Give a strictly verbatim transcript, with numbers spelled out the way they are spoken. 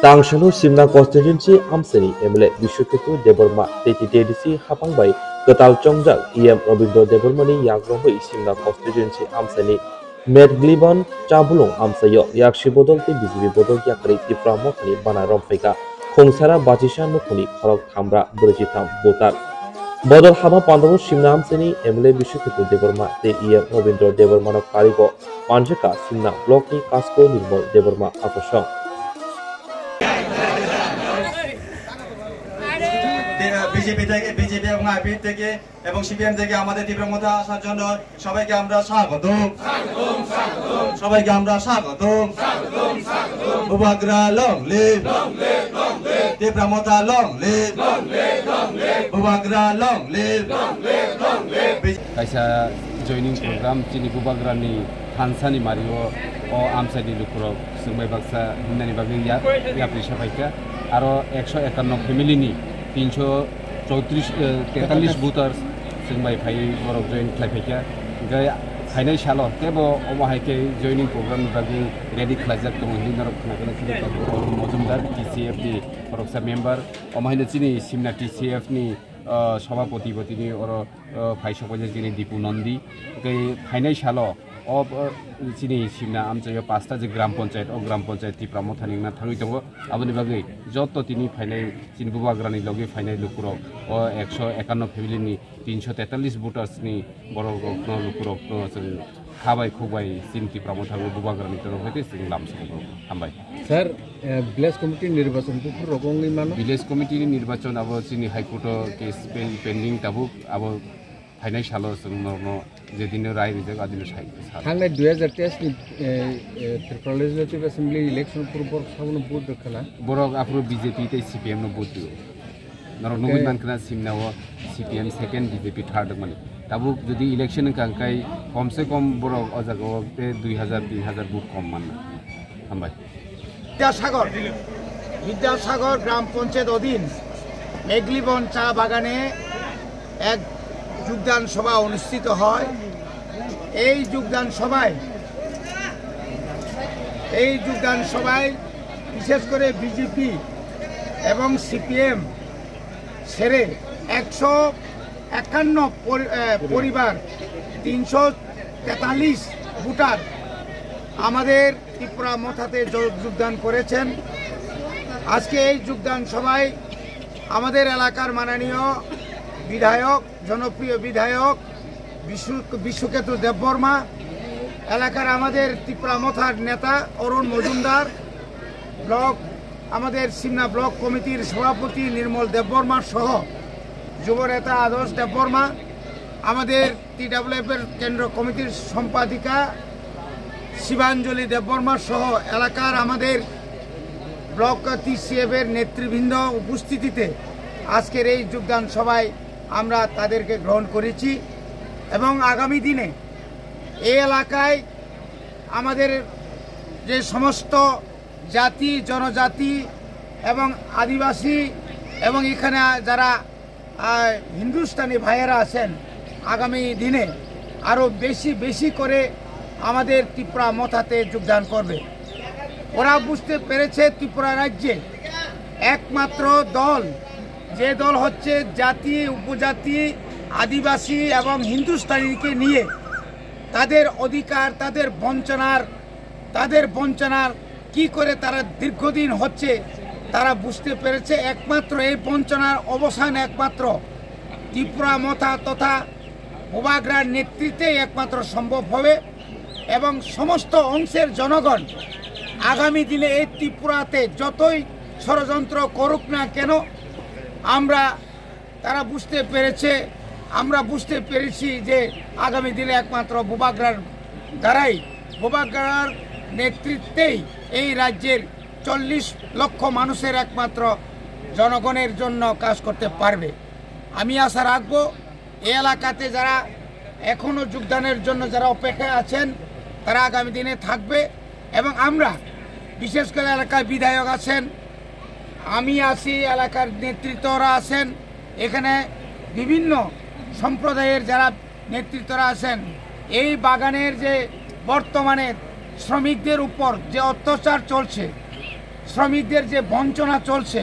Tangsalo Simna constituency amchaini M L A Biswakhetu Debbarma tei T T A D C hapang bai kwtal chongjak E M Rabindra Debbarmani yagrongwi Simna constituency amchaini Medgliban Chabulung amchaio yaksi bodol tei B J P bodol yakarwi Tipra Mothani bana romphaikha. Khungsara bachisa nukhungni khorok thamra brwiji tham voter. Bodol hama pandao Simna amchaini M L A Biswakhetu Debbarma tei E M Rabindra Debbarmano karigo manjakha Simna blockni Kasko Nirmal Debbarma Akosong. BJP থেকে, বিজেপি এবং আইপিএফ থেকে এবং সিপিএম থেকে আমাদের তীব্র মধ্যে আসার জন্য সবাইকে আমরা স্বাগতম। সবাইকে আমরা স্বাগতম। Bubagra long live. Tipra Motha long live. Bubagra long live. Kaisa joining program chini Bubagrani thansani mario o amchaini lukurok chwngbai baksa himnani bagwi ya-, yapri saphaikha. Aro ekso ekanno family ni tinso chowtris, eh, tetallis voters chwngbai phai borok join khlai phaikha. Hingkhe phainai salo tebo omo hai khe joining program ni bagwi ready khlaijak tongo hinwi norok khna khna chini Mojumdar T C F ni khoroksa member. Omo haino chini Simna T C F ni, ah, sabhapati bo tini oro, ah, phai sokbaijak chini Dipu Nondi. Tei phainai salo o, ah, chini Simna amchaio pasta je gram panchayat, o gram panchayat Tipra Mothani wngna thangwi tongo. Aboni bagwi joto tini phainai chini Bubagrani logi phainai lukurok o ekso ekanno family ni tinso tetallis voters ni borok rokno lukurokno chwng khabai khukbai chini Tipra Mothani Bubagrani torof hwnkhe chwng lamsok hambai. Sir, eh, village committee nirbachon buphur rok wngwi mano? Village committee ni nirbachon abo chini High Court o case pen-, pending tabuk, abo phainai salo chwng norokno jedino rai rijak adino sai, sai. Thangnai dui hajar teis ni, eh, eh, Tripura Legislative Assembly election purbo sabono vote rwkha na? Borok aphuru B J P tei C P M no vote rwo. Norok nugwi mankha na Simna o C P M second, B J P third wngmani. Tabuk jodi election wngkha hwnkhe kom se kom borok o jaga o tei dui hajar tin hajar vote kom manna. Hambai. Vidyasagar, বিদ্যাসাগর গ্রাম পঞ্চায়েত অধীন মেঘলিবন চা বাগানে এক যোগদান সভা অনুষ্ঠিত হয়। এই যোগদান সভায়, এই যোগদান সভায় বিশেষ করে বিজেপি এবং সিপিএম সেরে একশো একান্ন পরি-, এ, পরিবার, তিনশো তেতাল্লিশ ভোটার আমাদের ত্রিপুরা মথাতে যোগ-, যোগদান করেছেন। আজকে এই যোগদান সভায় আমাদের এলাকার মাননীয় বিধায়ক, জনপ্রিয় বিধায়ক বিষ্ণু-, বিশ্বকেতু দেববর্মা, এলাকার আমাদের ত্রিপুরা মথার নেতা অরুণ মজুমদার, ব্লক, আমাদের সিমনা ব্লক কমিটির সভাপতি নির্মল দেববর্মা সহ যুব নেতা আদর্শ দেববর্মা, আমাদের টিডাব্লিউএফ এর কেন্দ্র কমিটির সম্পাদিকা শিবাঞ্জলি দেববর্মা সহ এলাকার আমাদের ব্লক টিসিএফ এর নেতৃবৃন্দ উপস্থিতিতে আজকের এই যোগদান সভায় আমরা তাদেরকে গ্রহণ করেছি এবং আগামী দিনে এই এলাকায় আমাদের যে সমস্ত জাতি, জনজাতি এবং আদিবাসী এবং এখানে যারা, আহ, হিন্দুস্তানি ভাইয়েরা আছেন, আগামী দিনে আরও বেশি বেশি করে আমাদের ত্রিপুরা মথাতে যোগদান করবে। ওরা বুঝতে পেরেছে ত্রিপুরা রাজ্যে একমাত্র দল, যে দল হচ্ছে জাতি, উপজাতি, আদিবাসী এবং হিন্দুস্তানিকে নিয়ে তাদের অধিকার, তাদের বঞ্চনার, তাদের বঞ্চনার কি করে তারা দীর্ঘদিন হচ্ছে, তারা বুঝতে পেরেছে। একমাত্র এই বঞ্চনার অবসান একমাত্র ত্রিপুরা মথা তথা বুবাগ্রার নেতৃত্বেই একমাত্র সম্ভব হবে এবং সমস্ত অংশের জনগণ আগামী দিনে এই ত্রিপুরাতে যতই ষড়যন্ত্র করুক না কেন, আমরা তারা বুঝতে পেরেছে, আমরা বুঝতে পেরেছি যে আগামী দিনে একমাত্র বুবাগ্রার দ্বারাই, বুবাগ্রার নেতৃত্বেই এই রাজ্যের চল্লিশ লক্ষ মানুষের একমাত্র জনগণের জন্য কাজ করতে পারবে। আমি আশা রাখবো এই এলাকাতে যারা এখনো যোগদানের জন্য যারা অপেক্ষায় আছেন, তারা আগামী দিনে থাকবে। এবং আমরা, বিশেষ করে এলাকার বিধায়ক আছেন, আমি আছি, এলাকার নেতৃত্বরা আছেন, এখানে বিভিন্ন সম্প্রদায়ের যারা নেতৃত্বরা আছেন, এই বাগানের যে বর্তমানে শ্রমিকদের উপর যে অত্যাচার চলছে, শ্রমিকদের যে বঞ্চনা চলছে,